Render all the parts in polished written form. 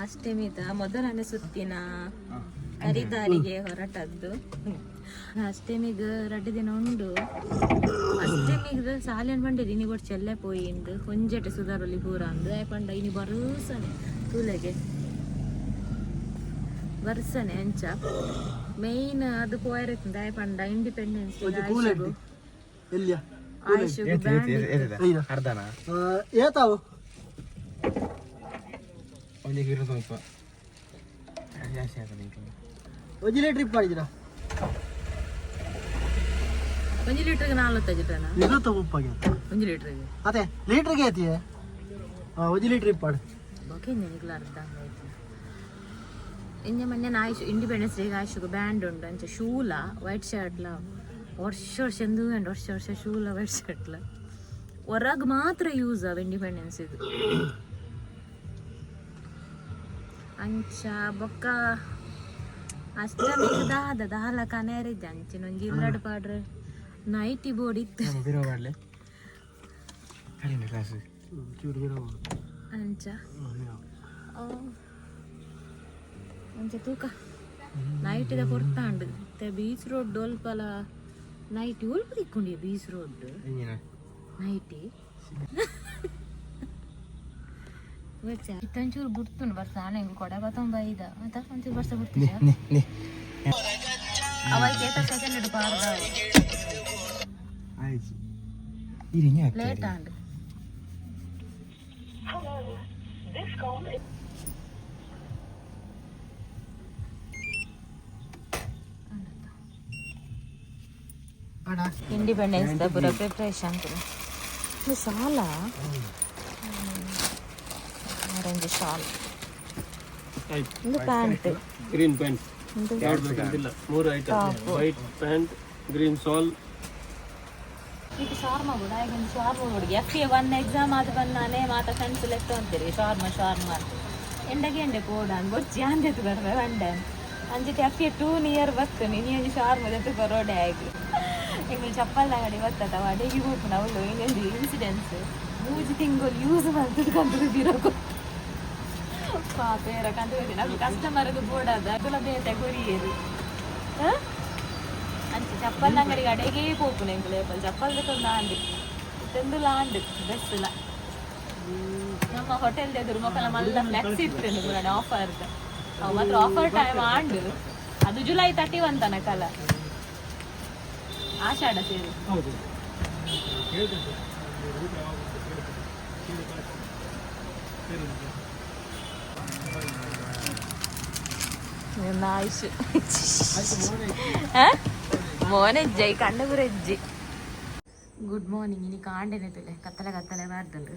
ಅಷ್ಟಮಿದ ಮೊದಲನೇ ಸುತ್ತಿನ ಖರೀದಾರಿಗೆ ಹೊರಟದ್ದು. ಅಷ್ಟಮಿಗ್ 2 ದಿನ ಉಂಡು. ಅಷ್ಟಮಿಗ್ ಸಾಲೆನ್ ಬಂಡಿರಿ ಇನಿ ಕೊಟ್ಟು ಚೆಲ್ಲೆ ಪೋಯಿಂದು ಒಂಜೆಟೆ ಸುಧಾರಲ್ಲಿ ಪೂರ ಅಂದು ಪಂಡ ಇನಿ ಬರುಸನೆ ತೂಲೆಗೆ ಬರ್ಸನೆ ಅಂಚ ಮೇಯ್ನ್ ಅದು ಪೋಯರೆ ದಾಯ ಪಂಡ ಇಂಡಿಪೆಂಡೆನ್ಸ್ ಆಯುಷ್. ಅರ್ಧನಾ? ಏತಾವು. ಒಂಜಿ 20 ರೂಪಾಯಿ ಜಾಸ್ತಿ ಆಗ್ತದೆ. ಒಂಜಿ ಲೀಟ್ರ್ ಇಪ್ಪಾಡಿದ್ದೀರಾ? ಒಂಜಿ ಲೀಟರ್ಗೆ 45 ರೂಪಾಯಿನಾ? 20 ಮುಪ್ಪಾಗಿ. ಒಂಜಿ ಲೀಟರ್ಗೆ? ಅದೇ ಲೀಟ್ರಿಗೆ ಐತಿಯೇ. ಹಾಂ, ಒಂಜಿ ಲೀಟ್ರ್ ಇಪ್ಪಾಡು. ಓಕೆ, ನಿನಗ್ಲ ಅರ್ಧ ಆಯ್ತು. ಇಂಜ ಮೊನ್ನೆ ಆಯುಷ್ ಇಂಡಿಪೆಂಡೆನ್ಸ್ ಡೇಗೆ ಆಯುಷ್ ಬ್ಯಾಂಡ್ ಉಂಡು. ಅಂಚ ಶೂಲ ವೈಟ್ ಶರ್ಟ್ಲ ವರ್ಷ ವರ್ಷ ಎಂದು ಉಂಡು. ವರ್ಷ ವರ್ಷ ಶೂಲ ವೈಟ್ ಶರ್ಟ್ಲ ಹೊರಗೆ ಮಾತ್ರ ಯೂಸ್ ಅವ ಇಂಡಿಪೆಂಡೆನ್ಸ್ ಇದು. ಅಂಚ ಬೊಕ್ಕ ಅಷ್ಟಮಿಗೆ ದಾದ ದಾಲ ಕನೇರಿದ್ದೆ. ಅಂಚಿನ ಒಂಜಿ ಇಲ್ಲಡ್ ಪಾಡ್ರೆ ನೈಟಿ ಬೋರ್ಡ್ ಇತ್ತು. ಬಿರೋ ಮಾಡಲಿ ಕಡಿಮೆ ಕ್ಲಾಸ್. ಚೂರು ಬಿರೋ. ಅಂಚ ಅಂಚ ತೂಕ ನೈಟಿದ ಪೊರ್ತಾಂಡು. ಇತ್ತೆ ಬೀಚ್ ರೋಡ್ ಡೋಲ್ಪಲ ನೈಟಿ ಒಲ್ಪ ತಿಕ್ಕೊಂಡಿ ಬೀಚ್ ರೋಡ್? ಇಂಜಿನ. ನೈಟಿ ಇತ್ತೊಂಚೂರು ಬುಡ್ತುಂಡು ಬರ್ಸ. ಆನೆ ಕೊಡ ಬತ್ತೊಂಬ ಐದ ಅಂತ ಒಂಚೂರು ಬರ್ಸ ಬಿಡ್ತಿದ್ದ. ನಿ ನಿ. ಅವಾಗ ಏತ ಸೆಕೆಂಡ್ ಪಾರ್ದ. ಆಯ್ತು, ಇರಿಂಗೆ. ಲೇಟ್ ಆಂಡ್. ಅಣ್ಣ. ಇಂಡಿಪೆಂಡೆನ್ಸ್ ದ ಪೂರ ಪ್ರಿಪ್ರೇಷನ್ ಪೂರ. ಇದು ಶಾಲ, ಆರೆಂಜ್ ಶಾಲ್, ಇದು ಪ್ಯಾಂಟ್. Green plant. ಇದು ಯಾವ್ದು ಬೇಕಂತಿಲ್ಲ, ಮೂರು item: white pant, green shawl. ಈಗ ಶಾರ್ಮಾ ಬಿಡ, ಈಗ ಒಂದು ಶಾರ್ಮಾ ಹುಡುಗಿ. ಎಫ್ ಎ 1 ಎಕ್ಸಾಮ್ ಆದ ಬಂದಾನೆ ಮಾತ ಫ್ರೆಂಡ್ಸ್ ಲೆಕ್ಕ ಅಂತೀರಿ ಶಾರ್ಮಾ ಶಾರ್ಮಾ ಅಂತ. ಎಂಡಗೆ ಎಂಡೆ ಪೋಡ ಬೊಚ್ಚಿ ಅಂದೆತ್ತು ಬರ್ಬೆ ಬಂಡೆ ಅಂಚಿಟ್ಟು. ಎಫ್ ಎ 2 ನಿಯರ್ ಬತ್ತು ನೀ ಒಂಜಿ ಶಾರ್ಮಾ ದೆತ್ತು ಬರೋಡೆ ಆಗಿ. ಎಂಗ್ಲು ಚಪ್ಪಲ್ ಅಂಗಡಿ ಬತ್ತದ ಅಡಿಗೆ ಹೋಗ್ಪುನ ಅವಳು. ಇನ್ನೊಂದು ಇನ್ಸಿಡೆನ್ಸ್, 3 ತಿಂಗಳು ಯೂಸ್ ಮಾಡ್ತದೆ ಕಂತು ಬಿರೋಕು ಪಾಪೇರ ಕಂತು. ನಮ್ಮ ಕಸ್ಟಮರ್ಗೆ ಬೋಡಾದ ಅಗುಲ ಬೇತೆ ಕೊರಿಯೇರು. ಅಂಚೆ ಚಪ್ಪಲ್ ಅಂಗಡಿಗೆ ಅಡೆಗೆ ಪೋಪುನ ಎಂಕುಲು. ಏಪಲ್ ಚಪ್ಪಲ್ ತಕೊಂದು ಆಂಡ್ ಇತ್ತೊಂದು ಆಂಡ್ ಬೆಸ್ಟ್ಲ. ನಮ್ಮ ಹೋಟೆಲ್ ಎದುರು ಮೊಕಲ ಮಲ್ಲ ಫ್ಲೆಕ್ಸ್ ಇತ್ತು ಪುರಾಣ ಆಫರ್. ಅವು ಮಾತ್ರ ಆಫರ್ ಟೈಮ್ ಆಂಡ್. ಅದು ಜುಲೈ 31 ತನಕ ಅಲ್ಲ, ಆಷಾಢ ಸೇರಿ. ಹೌದು. ಆಯುಷ್ ಮೋನೆಜ್ಜೈ ಕಣ್ಣು ಪುರೆಜ್ಜಿ. Good morning. ಇನಿ ಕಾಂಡೆನೆ ತುಲೆ ಕತ್ತಲೆ ಕತ್ತಲೆ ಬಾರ್ದಂಡು.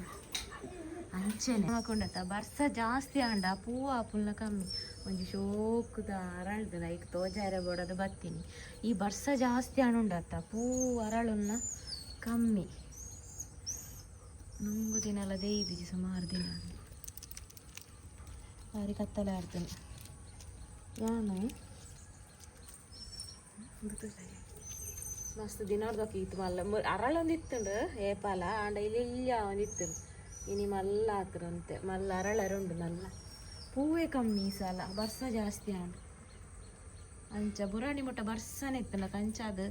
ಅಂಚೆನೆ ಹಾಕೊಂಡತ್ತ ಬರ್ಸ ಜಾಸ್ತಿ ಆಂಡ ಪೂವ ಪುಲ್ಲ ಕಮ್ಮಿ. ಒಂಜಿ ಶೋಕುದ ಅರಳ್ದು ಲೈಕ್ ತೋಜಾರೆ ಬೋಡದು ಬತ್ತೀನಿ. ಈ ಬರ್ಸ ಜಾಸ್ತಿ ಆಣುಂಡತ್ತ ಪೂ ಅರಳುನ್ನ ಕಮ್ಮಿ. ನುಂಗು ದಿನಲ್ಲ ದೇಯ್ದಿಜಿ ಸುಮಾರು ದಿನ. ಬಾರಿ ಕತ್ತಲೆ ಆಡ್ತಾನೆ ಯಾನು. ಮಸ್ತ್ ದಿನಾರ್ದಕ್ಕೆ ಇತ್ತು ಮಲ್ಲ ಅರಳೊಂದು ಇತ್ತುಂಡು ಏಪಾಲ ಆಂಡ ಇಲ್ಲಿ ಇಲ್ಲಿ ಒಂದು ಇತ್ತುಂಡು. ಇನಿ ಮಲ್ಲ ಆತರಂತೆ ಮಲ್ಲ ಅರಳರುಂಡು. ಮಲ್ಲ ಪೂವೇ ಕಮ್ಮಿ ಈ ಸಲ, ಬರ್ಸ ಜಾಸ್ತಿ ಆಂಡ್. ಅಂಚ ಬುರಾಣಿ ಮುಟ್ಟ ಬರ್ಸನೆ ಇತ್ತಲ್ಲ, ಅಂಚ ಅದು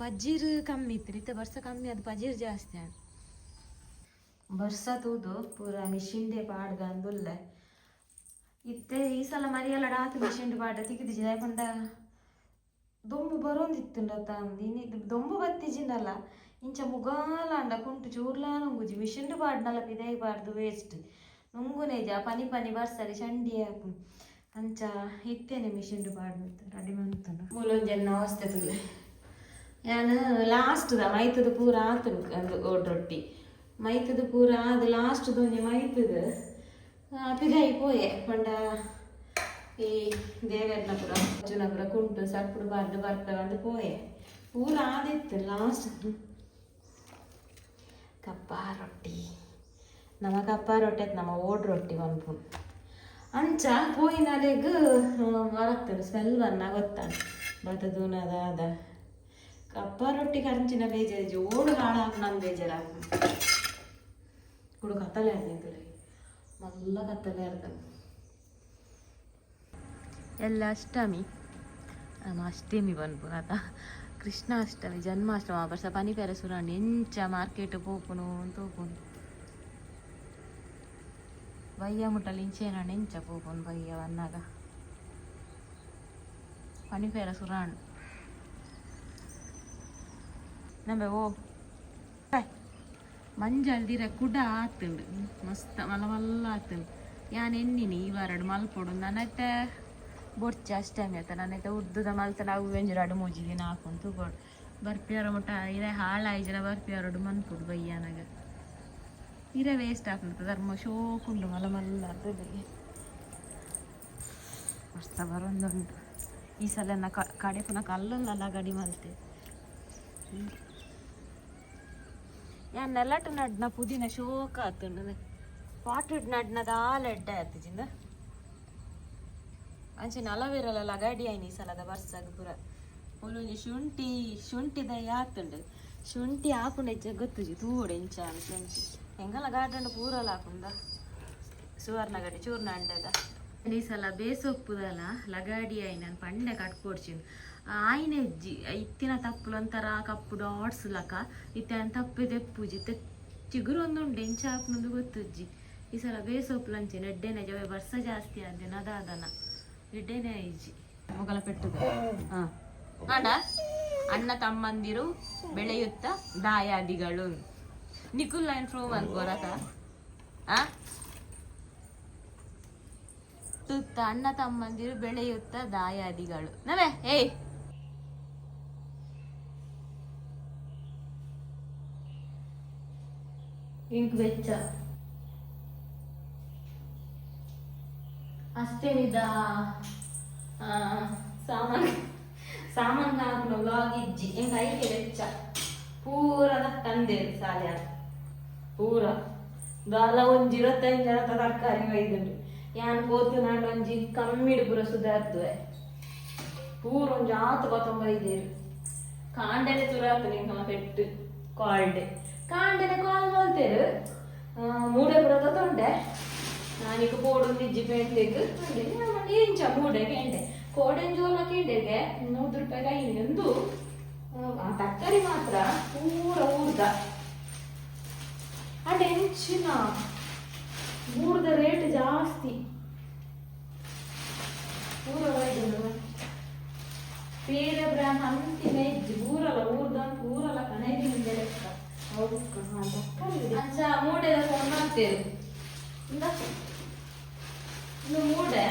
ಪಜ್ಜಿರ್ ಕಮ್ಮಿ ಇತ್ತು. ಇತ್ತೆ ಬರ್ಸ ಕಮ್ಮಿ ಅದು ಪಜಿರ್ ಜಾಸ್ತಿ ಆಂಡ್. ಬರ್ಸ ತೂದು ಪೂರ ಮಿಷಿನ್ಡೆ ಪಾಡ್ದ ಅಂದುಲ್ಲೆ. ಇತ್ತೆ ಈ ಸಲ ಮರಿಯಲ್ಲ ಆತು ಮಿಷಿನ್ ಪಾಡ ತಿಕ್ಕಿದಿಜಿ. ಪಂಡ ದೊಂಬು ಬರೋಂದಿತ್ತುಂಡತ್ತ ಅಂದು. ಇನಿ ದೊಂಬು ಬತ್ತಿಜಿಂಡಲ್ಲ ಇಂಚ ಮುಗಾಲಾಂಡ ಕುಂಟು ಚೂರ್ಲಾ ನುಂಗುಜಿ. ಮಿಷಿನ್ ಪಾಡ್ನಲ್ಲ ಪಿದಾಯಿ ಪಾಡ್ದು ವೇಸ್ಟ್ ನುಂಗುನೇಜ. ಪನಿ ಪನಿ ಬರ್ಸರಿ ಚಂಡಿ ಆಪು. ಅಂಚ ಇತ್ತೇನೆ ಮಿಷಿನ್ ಪಾಡ್ದು ರೆಡಿ ಮಂತುಂಡು. ಮೂಲೊಂಜೆನ್ನ ಅವಸ್ಥೆ ತುಲೆ. ಯಾನ್ ಲಾಸ್ಟ್ the ಮೈತದ ಪೂರ ಆತುಂಡು. ಅಂದು ಓಡ್ ರೊಟ್ಟಿ ಮೈತದ ಪೂರ ಅದು ಲಾಸ್ಟ್ ಒಂಜಿ ಮೈತದ ಪಿದಾಯಿ ಪೋಯೆ. ಪಂಡ ಈ ದೇವೆರ್ನ ಪೂರ ಅರ್ಜುನ ಪೂರ ಕುಂಟು ಸರ್ಪುಡು ಬಾರ್ದು ಬರ್ಪೆ ಪೋಯೆ. ಪೂರ ಆದಿತ್ತು ಲಾಸ್ಟ್. ಕಪ್ಪ ರೊಟ್ಟಿ ನಮ್ಮ ಕಪ್ಪ ರೊಟ್ಟಿ ಆಯ್ತು. ನಮ್ಮ ಓಡ್ ರೊಟ್ಟಿ ಪನ್ಪುನು. ಅಂಚ ಪೋಯಿನಲೆಗ್ ಅರತ್ತುಂಡು ಸ್ಮೆಲ್ ಬನ್ನ ಗೊತ್ತಾಂಡು ಬತ್ತದೂನದ ಅದ. ಕಪ್ಪ ರೊಟ್ಟಿ ಕಂಚಿನ ಬೇಜಾರಿಜ್ಜಿ, ಓಡು ಹಾಳಾಪುನ ಬೇಜಾರಾಪುಂಡು. ಕುಡು ಕತ್ತಲೆ ಆಡ್ನಿಂತಲೆ ಮಲ್ಲ ಕತ್ತಲೆ ಆಡ್ತಾನೆ. ಎಲ್ಲ ಅಷ್ಟಮಿ ಅಷ್ಟಮಿ ಪನ್ಪುನತ ಕೃಷ್ಣಾಷ್ಟಮಿ ಜನ್ಮಾಷ್ಟಮಿ ಬರ್ಸ ಪನಿಪೆರೆ ಸುರಾಂಡ್ ಎಂಚ ಮಾರ್ಕೆಟ್ ಪೋಪುನು ತೋಪುನು ಬಯ್ಯ ಮುಟ್ಟಲ್ ಇಂಚೇನಾಂಡ್ ಎಂಚ ಪೋಪುನು ಬಯ್ಯ ಬನ್ನಾಗ ಪನಿಪೆರೆ ಸುರಾಂಡ್ ನಂಬೆ ಓ ಮಂಜಲ್ ದಿರ ಕುಡ ಆತುಂಡು ಮಸ್ತ್ ಮಲ್ಲ ಮಲ್ಲ ಆತುಂಡು ಯಾನ್ ಎನ್ನಿನಿ ಈ ವಾರಡ್ ಮಲ್ಪೊಡು ನನ್ನೈತೆ ಬೊಡ್ಚಿ ಅಷ್ಟಮಿ ಆತ ನನ್ನೈತೆ ಉದ್ದುದ ಮಲ್ತನ ಅವು ಒಂಜಿ ರಡ್ಡ್ ಮೂಜಿ ದಿನ ಆಪುಂಡು ತೂಕೊಡು ಬರ್ಪಿಯರ ಮುಟ್ಟ ಇರೆ ಹಾಳಾಯಿಜನ ಬರ್ಪಿಯರಡು ಮನ್ಪುಡು ಬಯ್ಯನಗ ಇರೆ ವೇಸ್ಟ್ ಆಪುಂಡು ಧರ್ಮ ಶೋಕುಂಡು ಮಲ್ಲ ಮಲ್ಲ ಆತುಂಡು ಮಸ್ತ ಬರೊಂದುಂಡು ಈ ಸಲ ನ ಕಡೆಪುನ ಕಲ್ಲುಲ್ಲ ಗಡಿ ಮಲ್ತೆ ಯಾನ್ ನೆಲಟ್ ನಡ್ನ ಪುದೀನ ಶೋಕ ಆತುಂಡು ಪಾಟೆಡ್ ನಡ್ನ ದಾಲ ಎಡ್ಡೆ ಆತಿಜಿಂದ ಅಂಚಿನ ಅಲವೇರಲ ಲಗಾಡಿ ಆಯ್ನಿ ಈ ಸಲದ ಬರ್ಸಗ್ ಪೂರ ಮುಲುಂಜಿ ಶುಂಠಿ ಶುಂಠಿದ ಆತುಂಡು ಶುಂಠಿ ಆಪುಂಡು ಹೆಚ್ಚ ಗೊತ್ತುಜಿ ತೂವೊಡು ಎಂಚ ಶುಂಠಿ ಎಂಗಲ ಗಾರ್ಡನ್ ಪೂರಲ ಆಪುಂಡ ಸುವರ್ಣ ಗಡ್ಡೆ ಚೂರ್ಣ ಅಂಡದ ಈ ಸಲ ಬೇಸೊಪ್ಪುದಲ ಲಗಾಡಿ ಆಯ್ ನಾನು ಪಂಡೆ ಕಟ್ಕೊಡ್ಚಿನ್ ಆಯ್ನ ಹೆಜ್ಜಿ ಇತ್ತಿನ ತಪ್ಪುಲು ಒಂಥರ ಕಪ್ಪು ಡಾಟ್ಸ್ ಲಕ ಇತ್ತೆ ತಪ್ಪು ದೆಪ್ಪುಜಿ ಚಿಗುರು ಒಂದುಂಡು ಎಂಚ ಆಪುಂಡು ಗೊತ್ತುಜ್ಜಿ ಈ ಸಲ ಬೇಸೊಪ್ಪುಲು ಅಂಚಿನ ಎಡ್ಡೆನೆ ಜವೆ ಬರ್ಸ ಜಾಸ್ತಿ ಆದಿನ ಅದಾದನ ಎಡ್ಡೆನೆ ಇಜ್ಜಿ ಮೊಗಲ ಪೆಟ್ಟುದ ಹಾ ಅಣ್ಣ ಅಣ್ಣ ತಮ್ಮಂದಿರು ಬೆಳೆಯುತ್ತ ದಾಯಾದಿಗಳು ನಿಕುಲ್ ಲೈನ್ ಪ್ರೂವ್ ಅನ್ಕೋರತ ಆ ತುತ್ತ ಅಣ್ಣ ತಮ್ಮಂದಿರು ಬೆಳೆಯುತ್ತ ದಾಯಾದಿಗಳು ನವೇ ಏಯ್ ಇಂಕ್ ಬೆಚ್ಚ ಅಷ್ಟೇನಿದ ಸಾಮಾನ್ ಸಾಮಾನ್ ಹಾಕುನ ವ್ಲಾಗ್ ಇಜ್ಜಿ ಎಂಕ್ ಐಕೆ ಬೆಚ್ಚ ಪೂರ ತಂದೆ ಸಾಲ್ಯ ಪೂರ ದಾಲ ಒಂಜಿ 25 ಜನತ ತರಕಾರಿ ಒಯ್ದುಂಡು ಯಾನ್ ಪೋತು ನಾಂಡ ಒಂಜಿ ಕಮ್ಮಿಡ್ ಪೂರ ಸುಧಾರ್ತುವೆ ಪೂರ ಒಂಜಿ ಆತು ಕೊತ್ತಂಬರಿ ಕಾಂಡೆನೆ ತುರಾತು ನಿಂಕಮ ಪೆಟ್ಟು ಕಾಲ್ಡೆ ಕಾಂಡೆನೆ ಕಾಲ್ ಮಲ್ತೇರು ಮೂಡೆ ಪೂರ ತೊಂಡೆ ನಾನೀಗ ಪೋಡೊಂದು ಇಜ್ಜಿ ಪೇಂಟೆಗ್ ಪಂಡೆ ಎಂಚ ಮೂಡೆ ಕೇಂಡೆ ಕೋಡೆಂಜೋಲ ಕೇಂಡೆಗೆ 100 ರೂಪಾಯಿಗೆ ಐದು ಒಂದು ಆ ತರಕಾರಿ ಮಾತ್ರ ಪೂರ ಊರ್ದ ಅಂಡ್ ಎಂಚಿನ ಊರ್ದ ರೇಟ್ ಜಾಸ್ತಿ ಪೂರ ಒಯ್ದುಂಡು ಬೇರೆ ಬ್ರಾಂಡ್ ಅಂತಿನ ಇಜ್ಜಿ ಊರಲ್ಲ ಊರ್ದ ಪೂರಲ್ಲ ಕಣೈದಿ ಲೆಕ್ಕ ಅಂಚ ಮೂಡೆದ ಫೋನ್ ಮಾಡ್ತೇವೆ ಇಂದ ಇದು ಮೂಡೆ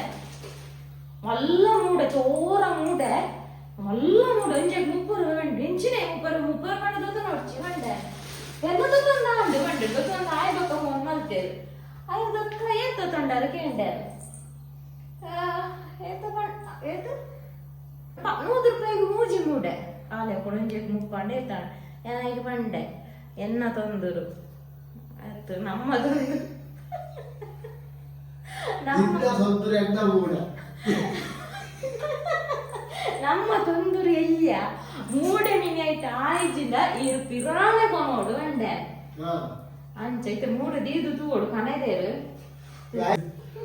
ಮಲ್ಲ ಮೂಡೆ ಚೋರ ಮೂಡೆ ಮಲ್ಲ ಮೂಡೆ ಒಂಜೆ ಮುಪ್ಪರು ರೂಪಾಯಿ ಎಂಚಿನೆ ಮುಪ್ಪರು ಮುಪ್ಪರು ಪಂಡ ದೊತ್ತ ನೋಡ್ಚಿ ಮಂಡೆ ಎನ್ನ ದೊತ್ತೊಂದು ಅಂಡು ಮಂಡೆ ದೊತ್ತೊಂದು ಆಯ್ ಬೊಕ್ಕ ಫೋನ್ ಮಲ್ತೇವೆ ಆಯ್ ದೊಕ್ಕ ಏತ್ ತೊಂಡಾರ ಕೇಂಡೆ ಏತ ಏತ 100 ರೂಪಾಯಿಗೆ ಮೂಜಿ ಮೂಡೆ ಆಲೆ ಕೊಡೊಂಜೆ ಮುಪ್ಪಂಡೆ ಇರ್ತಾಳೆ ಏನಾಗಿ ಪಂಡೆ ಎನ್ನ ತೊಂದರು ಆಯ್ತು ನಮ್ಮ ತೊಂದರು ನಮ್ಮ ತೊಂದರು ಎಲ್ಲಿಯ ಮೂಡೆ ಮಿನಿ ಆಯ್ತು ಆಯ್ಜಿಂದ ಈರು ಪಿರಾನೆ ಕೊನೋಡು ಅಂಡೆ ಅಂಚ ಐತೆ ಮೂಡೆ ದೀದು ತೂವೋಡು ಕಣದೇರು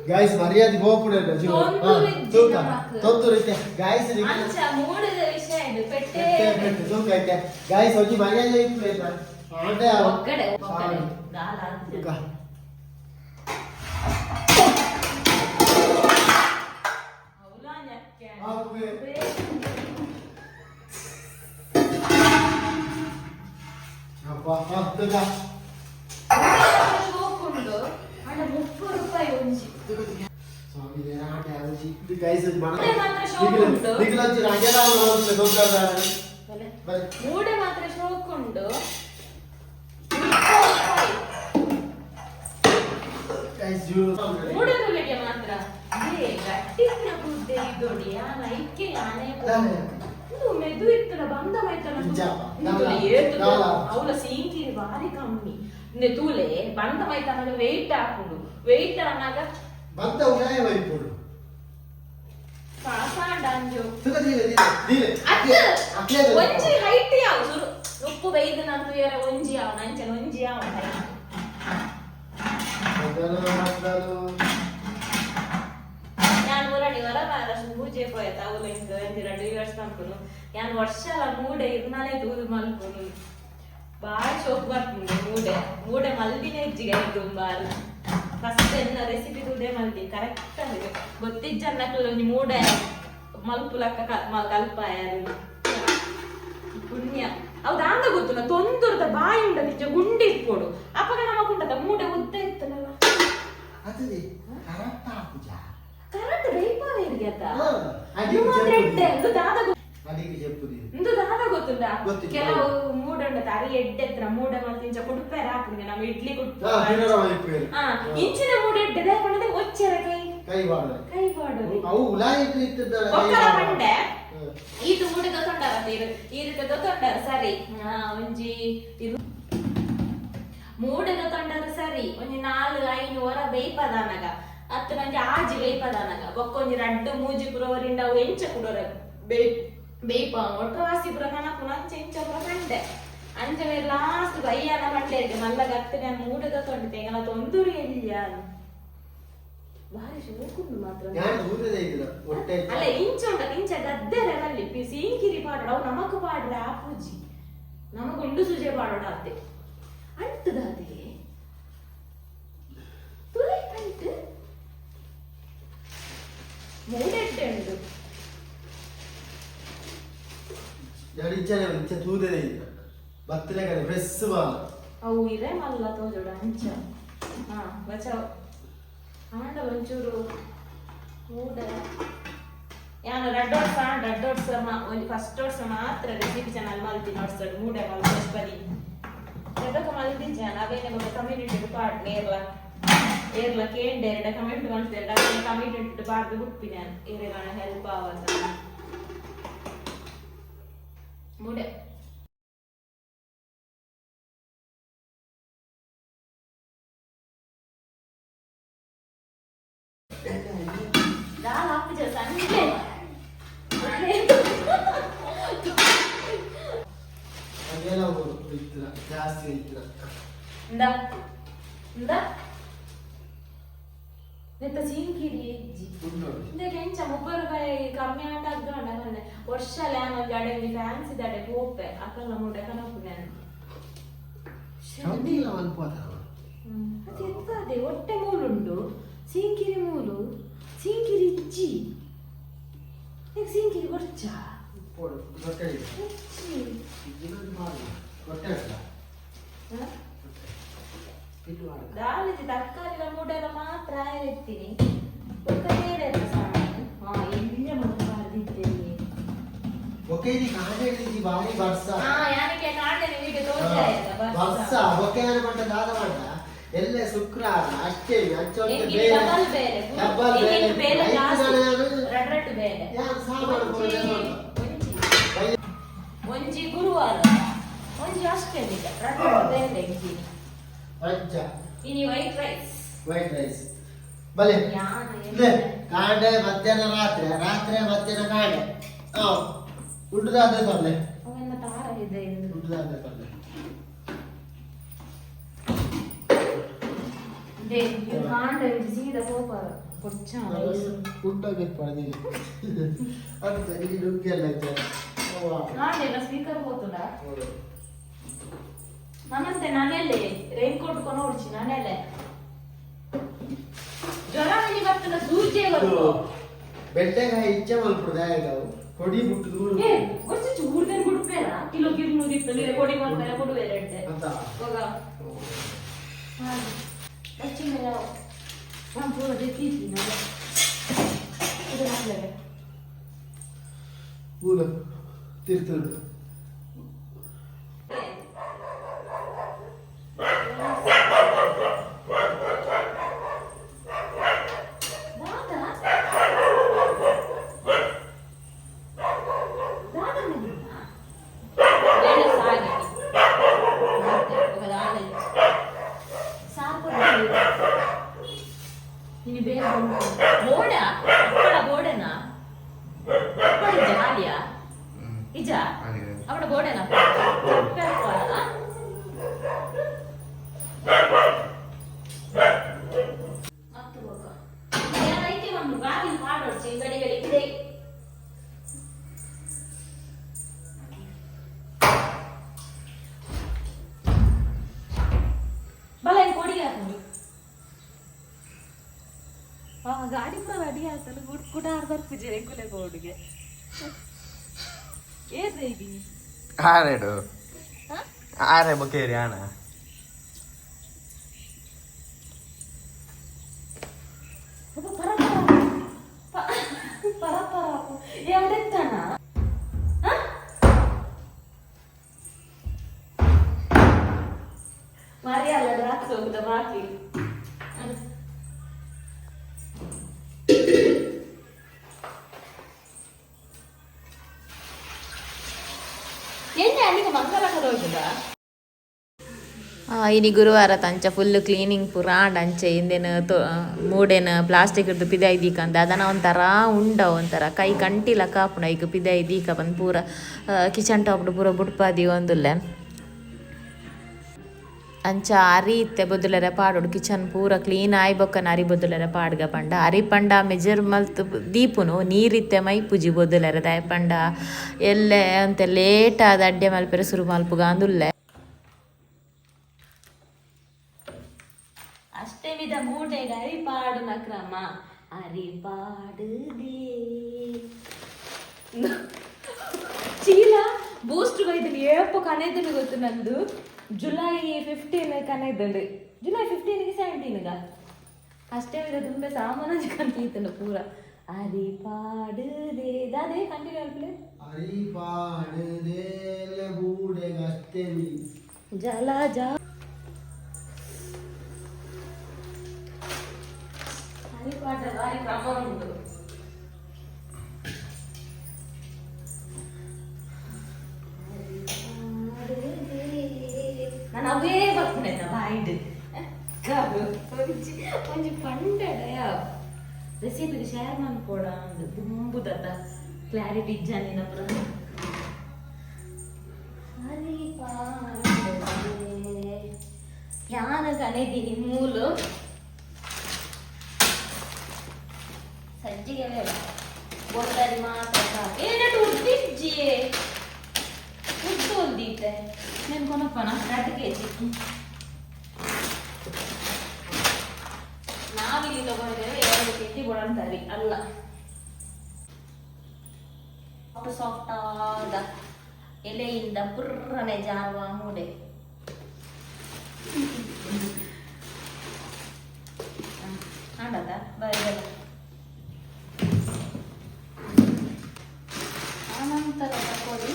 ಗಾಯ್ಸ್ ಮರ್ಯಾದೆ ಹೋಗ್ಬಿಡ ತೊಂದರೆ ಐತೆ ಗಾಯ್ಸ್ ಅಂಚ ಮೂಡೆದ ವಿಷಯ ಇದು ಪೆಟ್ಟೆ ತೂಕ ಐತೆ ಗಾಯ್ಸ್ ಒಂಜಿ ಮರ್ಯಾದೆ ಇತ್ತು ಆಂಡೆ ಒಗ್ಗಡೆ ಒಗ್ಗಡೆ ದಾಲ ಅಂತ ಶೋಕುಂಡು ಅಂಡ 30 ರೂಪಾಯಿ ಒಂಜಿ ಮೂಡೆ ಮಾತ್ರ ಶೋಕುಂಡು ಮೂಡೆ ತುಲಿಗೆ ಮಾತ್ರ ಗಟ್ಟಿ ಬುದ್ಧಿ ಇದೊಡಿ ಯಾನ ಐಕೆ ಯಾನೆ ಇದು ಮೆದು ಇತ್ತಲ್ಲ ಬಂದ ಮೈತನ ಅವಳ ಸೀಂಕಿರಿ ಭಾರಿ ಕಮ್ಮಿ ತೂಲೆ ಬಂದ ಮೈತನ ವೆಯ್ಟ್ ಹಾಕುಂಡು ವೆಯ್ಟ್ ಆನಾಗ ಬಂದ ಉನಾಯ ವೈಪುಡು ಪಾಸಾಂಡ ಅಂಜು ತುಕ ದೀಲೆ ದೀಲೆ ಅತ್ತ ಅಕ್ಲೆ ಒಂಜಿ ಹೈಟ್ ಯಾವ ಸುರು ನುಪ್ಪು ಬೈದು ನಾನು ತುಯರ ಒಂಜಿ ಯಾವ ನಂಚನ ಒಂಜಿ ಯಾವ ಹೈಟ್ ಮೊದಲು ಮೊದಲು ನಾನು ಒರಡಿ ಹೊರ ಮಾರಷ್ಟು ಪೂಜೆ ಪೋಯತ ಅವುಲ ಇಂದು ಒಂಜಿ ರಡ್ಡು ವರ್ಷ ಮಲ್ಪುನು ಯಾನ್ ವರ್ಷಲ ಮೂಡೆ ಇರ್ನಾಲೆ ತೂದು ಮಲ್ಪುನು ಬಾಳ ಶೋಕ್ ಬರ್ಪುಂಡು. ಮೂಡೆ ಮೂಡೆ ಮಲ್ದಿನ ಇಜ್ಜಿಗೆ ಬಾರ್ ಫಸ್ಟ್ ಎನ್ನ ರೆಸಿಪಿ ತೂದೆ ಮಲ್ದಿ ಕರೆಕ್ಟ್ ಆಗಿ ಗೊತ್ತಿಜ್ಜನ್ನಕ್ಲು ಒಂಜಿ ಮೂಡೆ ಮಲ್ಪುಲಕ್ಕ ಕಲ್ಪಾಯರು ಪುಣ್ಯ. ಅವು ದಾಂದ ಗೊತ್ತುನ ತೊಂದುರ್ದ ಬಾಯಿ ಉಂಡದ ಇಂಚ ಗುಂಡಿ ಇಪ್ಪೊಡು ಅಪಗ ನಮಕುಂಡದ ಮೂಡೆ ಉದ್ದ ಇತ್ತನಲ್ಲ. ಅದೇ ಕರೆಕ್ಟ್ ಆಪುಜ. ಕರೆಕ್ಟ್ ಬೇಯ್ಪಾವೇರಿಗೆ ಅತ್ತ. ಅಡಿಗೆ ಮಾತ್ರ చెಪ್ಪುದಿ. ಎಡ್ಡೆ ಇಂದು ದಾದ ಅಡಿಗೆ చెಪ್ಪುದಿ. ಇಂದು ದಾದ ಗೊತ್ತುಂಡ. ಗೊತ್ತಿಲ್ಲ. ಕೆಲವು ಮೂಡೆ ಉಂಡತ ಅರಿ ಎಡ್ಡೆ ಹತ್ರ ಮೂಡೆ ಮತ್ತೆ ಇಂಚ ಕುಡುಪೆರ ಹಾಪುಂಡು ನಮ್ಮ ಇಡ್ಲಿ ಕುಡುಪು. ಹಾ, ತಿನ್ನರ ಮಲ್ಪುವೆರು. ಹಾ, ಇಂಚಿನ ಮೂಡೆ ಎಡ್ಡೆ ದಾಯೆ ಒಚ್ಚರ ಕೈ ಕೈ ಬಾಡೋದು. ಕೈ ಬಾಡೋದು. ಅವು ಉಲಾಯಿಟ್ಟು ಇತ್ತಿದ್ದಲ್ಲ ಕೈ ಒಕ್ಕಲ ಬಾಡೋದು. ಪಂಡೆ ಈತ ಮೂಡೆ ದೊತ್ತೊಂಡಾರ ತೀರು ಈ ರೀತಿ ದೊತ್ತೊಂಡಾರ ಸರಿ. ಒಂಜಿ ಇದು ಮೂಡೆ ದೊತ್ತೊಂಡಾರ ಸರಿ ಒಂಜಿ ನಾಲ್ ಐನು ವರ ಬೇಯ್ಪದಾನಗ ಅತ್ತ ಒಂಜಿ ಆಜಿ ಬೇಯ್ಪದಾನಗ ಬೊಕ್ಕ ಒಂಜಿ ರಡ್ಡು ಮೂಜಿ ಪುರವರಿಂದ ಅವು ಎಂಚ ಕುಡೋರ ಬೇಯ್ ಬೇಯ್ಪ ಒಟ್ಟು ರಾಸಿ ಪುರ ಕನಪುನ ಅಂಚ ಎಂಚ ಪುರ ಕಂಡೆ ಅಂಚ ಲಾಸ್ಟ್ ಬಯ್ಯಾನ ಪಂಡೆ ಮಲ್ಲಗ ಅತ್ತ ನಾನು ಮೂಡೆ ದೊತ್ತೊಂಡೆ ತೆಂಗಲ ತೊಂದರೆ ಇಲ್ಲ. ಭಾರಿ ಶೋಕುಂಡು ಮಾತ್ರ. ഞാൻ ದೂರದೇ ಇದ್ದಿಲ್ಲ ಹೊಟ್ಟೆ. ಅಲ್ಲ, ಇಂಚ ಉಂಡ ಇಂಚ ಗದ್ದೆರೆ ಬಲ್ಲಿ ಸೀಂಕಿರಿ ಪಾಡೋಡ ಅವು ನಮಕ್ ಪಾಡ್ರೆ ಆ ಪೂಜಿ ನಮಕ್ ಉಂಡು ಸೂಜೆ ಪಾಡೋಡ ಅತ್ತೆ ಅಂಟುದಾದೆ ತುಲೆ ಅಂಟು ಮೂಡೆಡ್ಡೆ ಉಂಡು. ഞാൻ ಇಂಚನೆ ಇಂಚ ತೂದದೇ ಇದ್ದಿಲ್ಲ ಬತ್ತಲೆ ಕಡೆ ಫ್ರೆಶ್ ಬಾಲ. ಅವು ಇರೆ ಮಲ್ಲ ತೋಜೋಡ ಅಂಚ. ಹಾ ಬಚಾವ್ ಆಂಡ ಒಂಚೂರು ಮೂಡ ಯಾನು ರಡ್ಡೋಡ್ಸ ರಡ್ಡೋಡ್ಸ ಒಂಜಿ ಫಸ್ಟ್ ಓಡ್ಸ ಮಾತ್ರ ರೆಸಿಪಿ ಚಾನಲ್ ಮಲ್ತಿ ನೋಡ್ಸಡ್ ಮೂಡೆ ಮಲ್ ಬದಿ ರಡ್ಡೊಕ ಮಲ್ದಿಜ್ಜಾನ ಅವೇನೆ ಬೊಕ ಕಮ್ಯುನಿಟಿ ಪಾಡ್ ನೇರ್ಲ ಏರ್ಲ ಕೇಂಡೆ ಎರಡ ಕಮೆಂಟ್ ಮಲ್ತೆರಡ ಅವೇನೆ ಕಮ್ಯುನಿಟಿ ಪಾಡ್ದು ಬುಡ್ಪಿ ನಾನು ಏರೆಗಾನ ಹೆಲ್ಪ್ ಆವತ್ತ ಮೂಡೆ. ದಾಲ್ ಹಾಕುಜ ಸಂಜೆ. ಅದೆಲ್ಲ ಇತ್ತಿಲ್ಲ ಜಾಸ್ತಿ ಇತ್ತಿಲ್ಲ. ಇಂದ ಇಂದ ನೆತ್ತ ಸೀಂಕಿರಿ ಇಜ್ಜಿ. ಉಂಟು. ಇಂದಕ್ಕೆ ಎಂಚ 30 ರೂಪಾಯಿ ಕಮ್ಮಿ ಆಂಡ ಅಗ್ಗಂಡ ಪಂಡೆ ವರ್ಷ ಲ್ಯಾನ್ ಒಂಜಿ ಅಡೆ ಒಂಜಿ ಫ್ಯಾನ್ಸಿ ದಡೆ ಪೋಪೆ ಅಕಲ್ನ ಮೂಡೆ ಕನಪು ನಾನು. ಚಂದಿಲ್ಲ ಮಲ್ಪೋತಾರ. ಅದು ಎಂತ ಅದೇ ಹೊಟ್ಟೆ ಮೂಲುಂಡು ಸೀಂಕಿರಿ ಮೂಲು ಸೀಂಕಿರಿ ಇಜ್ಜಿ. ನಿಂಗೆ ಸೀಂಕಿರಿ ಕೊರ್ಚಾ? ಪೋಡು ಹೊಟ್ಟೆ. ಇಜ್ಜಿ. ಇನ್ನೊಂದು ಮಾಡಿ ಹೊಟ್ಟೆ ಅಲ್ಲ. ಹ? ಪಿಲ್ಲು ಮಾಡು. ದಾಲಿಜಿ ತರಕಾರಿದ ಮೂಡೆಲ್ಲ ಮಾತ್ರ ಇರ್ತೀನಿ ಬೊಕ್ಕ ಬೇರೆ ಎಂತ ಸಾಮಾನು ಹಾ ಎಲ್ಲ ಮತ್ತೆ ಬಾರ್ದಿದ್ದೇನೆ. ಒಕೆ ಇಲ್ಲಿ ಕಾಂಡೆ ಇಡ್ಲಿಕ್ಕೆ ಭಾರಿ ಬರ್ಸ. ಹಾ, ಯಾನಿಗೆ ಕಾಂಡೆ ನಿಮಗೆ ತೋರ್ತಾ ಇಲ್ಲ. ಬರ್ಸ ಒಕೆ ಯಾರು ಮಂಟ ದಾದ ಮಂಟ ಎಲ್ಲ ಶುಕ್ರವಾರ ಅಷ್ಟೇ ಅಂಚೊಂದು. ಎಂಗಿನ ಬೇರೆ ಡಬಲ್ ಬೇರೆ. ಡಬಲ್ ಬೇರೆ. ಎಂಗಿನ ಬೇರೆ ಐದು ಜಾಸ್ತಿ. ಜನ ಯಾರು? ರಡ್ ರಡ್ ಬೇರೆ. ಯಾರು ಸಾಮಾನು ಒಂಜಿ ಕೊಡೋದು? ಒಂಜಿ ಒಂಜಿ ಗುರುವಾರ ಒಂಜಿ ಅಷ್ಟೇ ನಿಜ ರಡ್ ರಡ್ ಬೇರೆ ಎಂಗಿನಿ. ಅಂಚ. ಇನಿ ವೈಟ್ ರೈಸ್. ವೈಟ್ ರೈಸ್ ಬಲೆ. ಯಾನ ಇದೆ ಕಾಂಡೆ ಮಧ್ಯಾಹ್ನ ರಾತ್ರಿ ರಾತ್ರಿ ಮಧ್ಯಾಹ್ನ ಕಾಂಡೆ ಹಾ ಉಂಡುದಾದ್ರೆ ತೊಂದರೆ. ಅವೆಲ್ಲ ತಾರ ಇದೆ ಇಂದು. ಉಂಡುದಾದ್ರೆ ತೊಂದರೆ. They ಇವು ಕಾಂಡೆ ಒಂಜಿ ಸೀದಾ ಕೋಪ ಕೊಚ್ಚ ರೈಸ್. ಉಂಡೋಗಿ ಪಡೆದಿಲ್ಲ ಅಂತ ಈ ನುಗ್ಗಿ ಎಲ್ಲ ಇದ್ದಾರೆ. ಕಾಂಡೆ ಎಲ್ಲ ಸ್ಪೀಕರ್ ಹೋತುಂಡ ನಮಸ್ತೆ ನಾನೆಲ್ಲೆ ರೈನ್ ಕೋಟ್ ಕೊನ ಉಡ್ಚಿ ನಾನೆಲ್ಲೆ ಜ್ವರ ಒಂಜಿ ಬರ್ತದ ಸೂಜೆ ಬರ್ತು. ಬೆಂಡೆಕಾಯಿ ಇಚ್ಛೆ ಮಲ್ಪುಡು ನಾವು ಕೊಡಿ ಬಿಟ್ಟು ದೂರ. ಏ ವರ್ಷ ಚೂರ್ದನ್ ಗುಡ್ಪೇರ ಕಿಲೋ ಕಿರ್ನೂರು ಇತ್ತು ಕೊಡಿ ಮಾಡ್ತಾರೆ ಕೊಡುವೆ ಎಡ್ಡೆ. ಅಂತ. ಹೋಗ ಬಚ್ಚಿನ ನಾನು ಪೂರ ದೆತ್ತಿ ನಾನು ಇದು ಹಾಕ್ಲೇವೆ. ಮೂಲ ತಿರ್ತುಂಡು. ದಾದಾ ದಾದಾ ಮೆದಿನ ಬೇಳೆ ಸಾಗಿ ಮತ್ತೆ ఒక ದಾದ ಸಾಕು. ಇನಿ ಬೇಗ ಬೋಡ ಅಪ್ಪಡ ಬೋಡೆನಾ ಅಪ್ಪಡ ಜಾಲಿಯಾ ಇಜ ಅಪ್ಪಡ ಬೋಡೆನಾ ಚಪ್ಪೆ ಅಪ್ಪಡ. ಮತ್ತು ಬೊಕ್ಕ ಯಾನ್ ಐತೆ ಒಂದು ಬಾಗಿಲು ಪಾಡೋಡ್ಚಿ. ಗಾಡಿ ಪೂರ ರೆಡಿ ಆಗ್ತದೆ. ಗುಡ್ ಕೂಡ ಬರ್ಪುಜೆ ರೆಗ್ಯುಲರ್ ಬೋರ್ಡ್ಗೆ ಏನ್? ಆರೇಡು ಆರೆ ಬೊಕೇರಿ ಆಣ. ಪರ ಪರ ಪರ ಪರ ಯಾವ್ದೆತ್ತಣ? ಮರಿಯಲ್ಲ ದ್ರಾಕ್ಷಿ ಹೋಗುದ ಬಾಕಿ. ಎಣ್ಣೆ ಅಲ್ಲಿಗೆ ಮಂಗಲ ಹೋಗುದಾ? ಇನಿ ಗುರುವಾರ ತಂಚ ಫುಲ್ ಕ್ಲೀನಿಂಗ್ ಪೂರ ಆಂಡ್. ಅಂಚೆ ಇಂದೆನ ತೊ ಮೂಡೆನ ಪ್ಲಾಸ್ಟಿಕ್ ಇರ್ದು ಪಿದಾಯಿ ದೀಕಂದ ಅದನ್ನ ಒಂಥರ ಉಂಡ ಒಂಥರ ಕೈ ಕಂಟಿಲ ಕಾಪುಣ. ಈಗ ಪಿದಾಯಿ ದೀಕ ಬಂದು ಪೂರ ಕಿಚನ್ ಟಾಪ್ ಪೂರ ಬುಡ್ಪಾದಿ ಒಂದುಲ್ಲೆ. ಅಂಚ ಅರಿ ಇತ್ತೆ ಬೊದ್ದುಲೆರೆ ಪಾಡೋಡು. ಕಿಚನ್ ಪೂರ ಕ್ಲೀನ್ ಆಯ್ ಬೊಕ್ಕನ ಅರಿ ಬೊದ್ದುಲೆರೆ ಪಾಡ್ಗ ಪಂಡ ಅರಿ ಪಂಡ ಮೆಜರ್ ಮಲ್ತ್ ದೀಪುನು ನೀರಿತ್ತೆ ಮೈಪುಜಿ ಬೊದ್ದುಲೆರೆ ದಾಯ ಪಂಡ ಎಲ್ಲೆ ಅಂತೆ ಲೇಟ್ ಆದ ಅಡ್ಡೆ ಮಲ್ಪೆರೆ ಸುರು ಮಲ್ಪುಗ ಅಂದುಲ್ಲೆ. ಅಷ್ಟಮಿದ ಮೂಟೆಗೆ ಅರಿ ಪಾಡುನ ಕ್ರಮ ಅರಿ ಪಾಡುದೇ. ಚೀಲ ಬೂಸ್ಟ್ ಬೈದಲ್ಲಿ ಏಪ ಕನೆದುಂಡು ಗೊತ್ತು ನಂದು? ಜುಲೈ 15 ಕನೆದುಂಡು. ಜುಲೈ 15ಗೆ 17ಗ ಅಷ್ಟೇ. ತುಂಬೆ ಸಾಮಾನು ಕಂತೀತುಂಡು ಪೂರ. ಅರಿ ಪಾಡುದೇ ದಾದೆ ಕಂಟಿನ್ಯೂ ಅಲ್ಪಲೆ. ಅರಿ ಪಾಡುದೇ ಬೂಡೆಗೆ ಅಷ್ಟೇಮಿ. ಜಲ ಜ ಅರಿ ಪಾಡ ಬಾರಿ ಕ್ರಮ ಉಂಟು. ನಾನು ಅವೇ ಬರ್ಪುನೆ ಬಾಯ್ಡ್ ಒಂಜಿ ಒಂಜಿ ಪಂಡಡ ರೆಸಿಪಿಗೆ ಶೇರ್ ಮನ್ಪೋಡ ಅಂದ್ ದುಂಬುದತ್ತ ಕ್ಲಾರಿಟಿ ಇಜ್ಜಾನಿನ ಪುರ. ಅರಿ ಪಾಡುದೇ ಯಾನ ಕನೆದಿನಿ ಮೂಲು ಸಜ್ಜಿಗೆ ಬೇಡ, ಬೊಂದರಿ ಮಾತ್ರ ಸಾಕು. ಏನಟ್ಟು ಉದ್ದಿಜ್ಜಿಯೇ ಉದ್ದು ಉದ್ದಿತ್ತೆ నేను ಕೊನಪ್ಪನ 2 ಕೆಜಿ. ನಾವಿಲ್ಲಿ ತಗೊಂಡಿದ್ದೇವೆ 2 ಕೆಜಿ ಬೊಳಂತರಿ ಅಲ್ಲ. ಸಾಫ್ಟ್ ಸಾಫ್ಟ್ ಆದ ಎಲೆಯಿಂದ ಪುರ್ರನೆ ಜಾರುವ ಮೂಡೆ. ಆಂಡತ ಬಾರಿ. ಆನಂತರ ತಕೊಳ್ಳಿ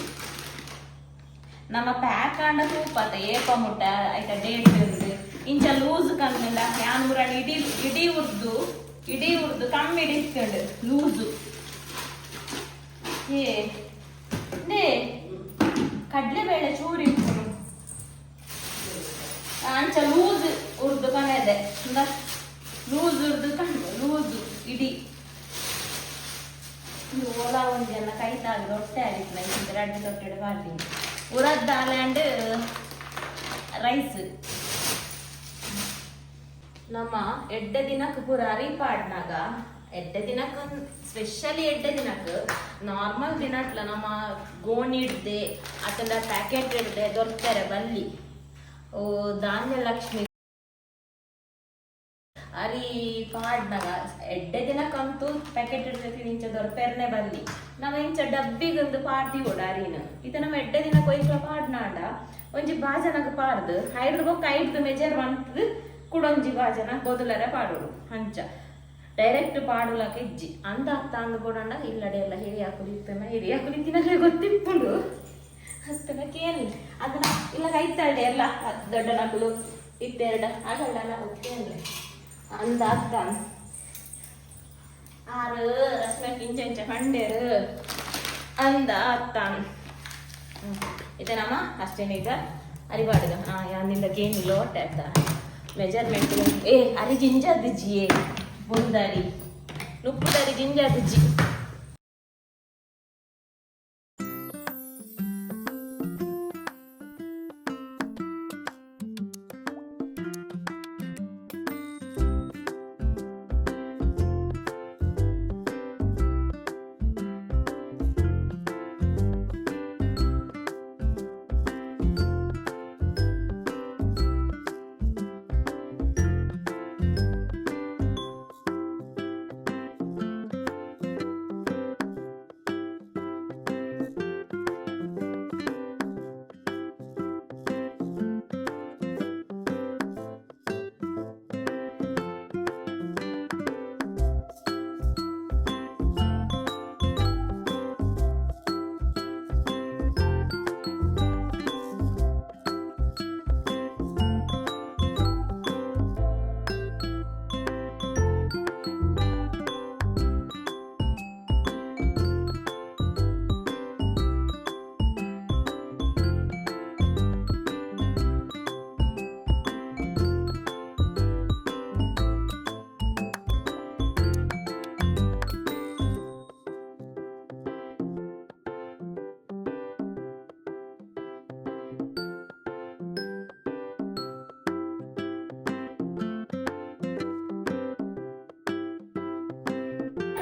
ನಮ್ಮ ಪ್ಯಾಕ್ ಆಂಡ ತೂಪತ್ತ ಏಪ ಮುಟ್ಟ ಆಯ್ತಾ ಡೇಟ್ ಉಂಡು. ಇಂಚ ಲೂಸ್ ಕಂದ ಯಾನ್ ಮುರಾಣಿ ಇಡೀ ಇಡೀ ಉರ್ದು ಇಡೀ ಉರ್ದು ಕಮ್ಮಿ ಇಡಿಸ್ಕೊಂಡು ಲೂಸು. ಏ ನೇ ಕಡಲೆಬೇಳೆ ಚೂರು ಇಪ್ಪುನು. ಅಂಚ ಲೂಸ್ ಉರ್ದು ಕಣದೆ ಲೂಸ್ ಉರ್ದು ಕಂಡು ಲೂಸು ಇಡೀ. ಇದು ಓಲಾ ಒಂಜೆಲ್ಲ ಕೈ ತಾಗಿ ರೊಟ್ಟೆ ಆಗಿತ್ತು ನಂಗೆ ರಡ್ಡು ತೊಟ್ಟೆಡು ಪಾಡ್ತೀನಿ. ಉರದ್ ದಾಲ್ ಆ್ಯಂಡ್ ರೈಸ್. ನಮ್ಮ ಎಡ್ಡೆ ದಿನಕ್ಕೆ ಪೂರ ಅರಿ ಪಾಡ್ನಾಗ ಎಡ್ಡೆ ದಿನಕ್ಕೆ, ಸ್ಪೆಷಲಿ ಎಡ್ಡೆ ದಿನಕ್ಕೆ, ನಾರ್ಮಲ್ ದಿನಟ್ಲ ನಮ್ಮ ಗೋಣಿ ಹಿಡ್ದೆ ಅತಂಡ ಪ್ಯಾಕೆಟ್ ಹಿಡ್ದೆ ದೊರ್ತಾರೆ ಬಲ್ಲಿ. ಓ ಧಾನ್ಯ ಲಕ್ಷ್ಮಿ ಅರಿ ಪಾಡ್ನಾಗ ಎಡ್ಡೆ ದಿನಕ್ಕಂತೂ ಪ್ಯಾಕೆಟ್ ಇರ್ತೈತಿ ಇಂಚ ದೊರ್ಪೆರ್ನೆ ಬಲ್ಲಿ. ನಮ್ಮ ಇಂಚ ಡಬ್ಬಿಗೊಂದು ಪಾಡ್ದಿ ಓಡ ಅರಿನ. ಇತ್ತ ನಮ್ಮ ಎಡ್ಡೆ ದಿನ ಕೊಯ್ಕ್ಲ ಪಾಡ್ನಾಂಡ ಒಂಜಿ ಬಾಜನಗ ಪಾಡ್ದು ಐಡ್ದು ಬೊಕ್ಕ ಐಡ್ದು ಮೆಜರ್ ಮಂತದು ಕುಡೊಂಜಿ ಬಾಜನ ಬೊದಲರೆ ಪಾಡೋಡು. ಅಂಚ ಡೈರೆಕ್ಟ್ ಪಾಡುಲಕ ಇಜ್ಜಿ ಅಂದ ಅತ್ತ ಅಂದ್ ಬೋಡಂಡ ಇಲ್ಲಡೆ ಎಲ್ಲ ಹಿರಿಯ ಕುಲಿತನ ಹಿರಿಯ ಕುಲಿತಿನಲ್ಲೇ ಗೊತ್ತಿಪ್ಪುಂಡು ಅತ್ತನ ಕೇಳಿ ಅದನ್ನ ಇಲ್ಲ ಕೈತಾಳೆ ಎಲ್ಲ ದೊಡ್ಡ ನಕಲು ಇತ್ತೆರಡ ಆಗಲ್ಲ ಓಕೆ ಅಂದ ಅತ್ತ ಆರು ರಸ್ನ ಇಂಚ ಇಂಚ ಪಂಡೇರು ಅಂದ ಅತ್ತ. ನಮ್ಮ ಅಷ್ಟೇನೀಗ ಅರಿವಾಡುಗ. ಹಾಂ, ಯಾನಿಲ್ಲ ಗೇನಿಲ್ಲ ಒಟ್ಟೆ ಆಯ್ತಾ ಮೆಜರ್ಮೆಂಟ್. ಏ ಅರಿ ಜಿಂಜಾದಿಜ್ಜಿಯೇ ಬೊಂದರಿ ನುಪ್ಪುದರಿ ಜಿಂಜಾದಿಜ್ಜಿ.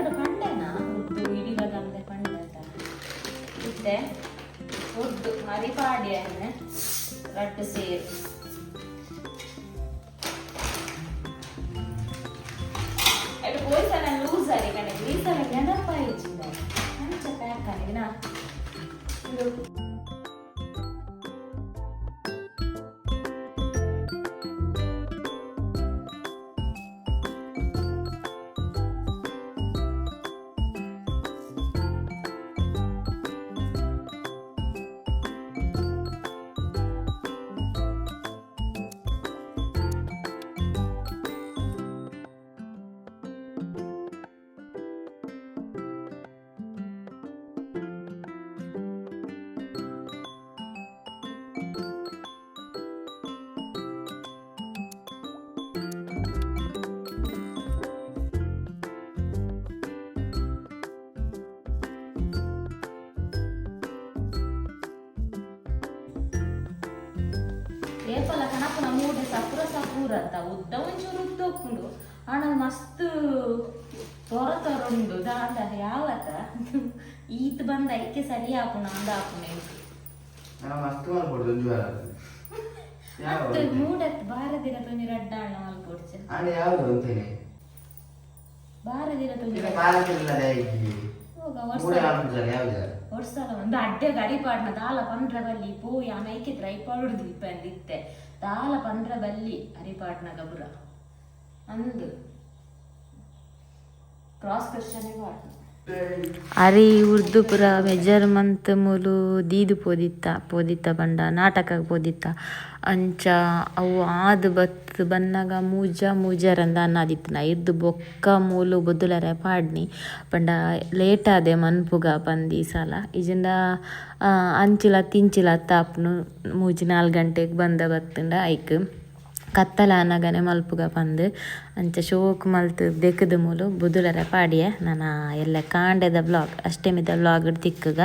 ಪಾತೆರಡು ಪಂಡೆನಾ ಉರ್ದು ಇಡಿಗ ತಂದೆ ಪಂಡೆ ಅಂತ. ಇತ್ತೆ ಉರ್ದು ಮರಿಪಾಡಿ ರಡ್ಡು ಸೇರು. ಅటు ಪೋಯ್ಸಲ ಲೂಸ್ ಆರಿ ಕಣೆ, ಈ ಸಲ ನೆನಪಾಯಿಚಿಂದ ಅಂಚ ಪ್ಯಾಕ್ ಆಗಿ ನಾ. ಏಪಲ ಕಣಪನ ಮೂಡೆ ಸಪುರ ಸಪೂರ ಅಂತ ಉದ್ದ ಒಂಚೂರು ಉದ್ದ ಉಂಡು, ಆಣ ಮಸ್ತ್ ತೊರ ತೊರ ಉಂಡು. ದಾಂಡ ಯಾವತ್ತ ಈತ್ ಬಂದ ಐಕೆ ಸರಿ ಆಪುಣ ಅಂದ ಆಪುಣ. ನಾನು ಮಸ್ತ್ ಮಲ್ಪೊಡು ಒಂಜಿ ವಾರ. ಅತ್ತು ಮೂಡತ್ ಬಾರದಿರ ತೊಂಜಿ ರಡ್ಡಾಣ ಮಲ್ಪೊಡ್ಚೆ. ಆಂಡ ಯಾವುದು ಅಂತೇನೆ? ಬಾರದಿರ ತೊಂಜಿ. ಬಾರದಿಲ್ಲ ಇಡ್ಲಿ. ಹೋಗ. ಮೂಡೆ ವರ್ಷ ಮಲ್ಪುಜಾರ ಯಾವುದು? ವರ್ಷಲ ಒಂದು ಅಡ್ಡೆ ಗಡಿ ಪಾಡ್ನ ದಾಲ ಪಂಡ್ರ ಬಲ್ಲಿ ಪೋಯಿ ಆನ ಐಕೆ ದ್ರೈಪಾಡುದು ಇಪ್ಪಂದಿತ್ತೆ ದಾಲ ಪಂಡ್ರ ಬಲ್ಲಿ ಅರಿಪಾಡ್ನ ಗಬುರ ಅಂದು ಕ್ರಾಸ್ ಕ್ವಶನ್ ಪಾಡ್ನ. ಅರಿ ಉರ್ದು ಪುರ ಮೆಜರ್ಮಂತ್ ಮೂಲು ದೀದು ಪೋದಿತ್ತ ಪೋದಿತ್ತ ಪಂಡ ನಾಟಕ ಪೋದಿತ್ತ. ಅಂಚ ಅವು ಆದ್ ಬತ್ ಬನ್ನಗ ಮೂಜ ಮೂಜರಂದ ಅನ್ನದಿತ್ತಿನ ಇರ್ದು ಬೊಕ್ಕ ಮೂಲು ಬೊದುಲರೆ ಪಾಡ್ನಿ ಪಂಡ ಲೇಟ್ ಆದೆ ಮನ್ಪುಗ ಪಂದ್ ಈ ಸಲ. ಇಜಿಂಡ ಅಂಚಿಲ ತಿಂಚಿಲ ತಾಪ್ನು ಮೂಜಿ ನಾಲ್ ಗಂಟೆಗೆ ಬಂದ ಬತ್ತುಂಡ ಐಕ್ ಕತ್ತಲ ಆನಗನೆ ಮಲ್ಪುಗ ಪಂದ್. ಅಂಚ ಶೋಕ್ ಮಲ್ತ್ ದೆಕುದು ಮೂಲು ಬುದುಲರೆ ಪಾಡಿಯೆ. ನನ ಎಲ್ಲ ಕಾಂಡೆದ ಬ್ಲಾಗ್ ಅಷ್ಟೆಮಿದ ಬ್ಲಾಗ್ ತಿಕ್ಕುಗ.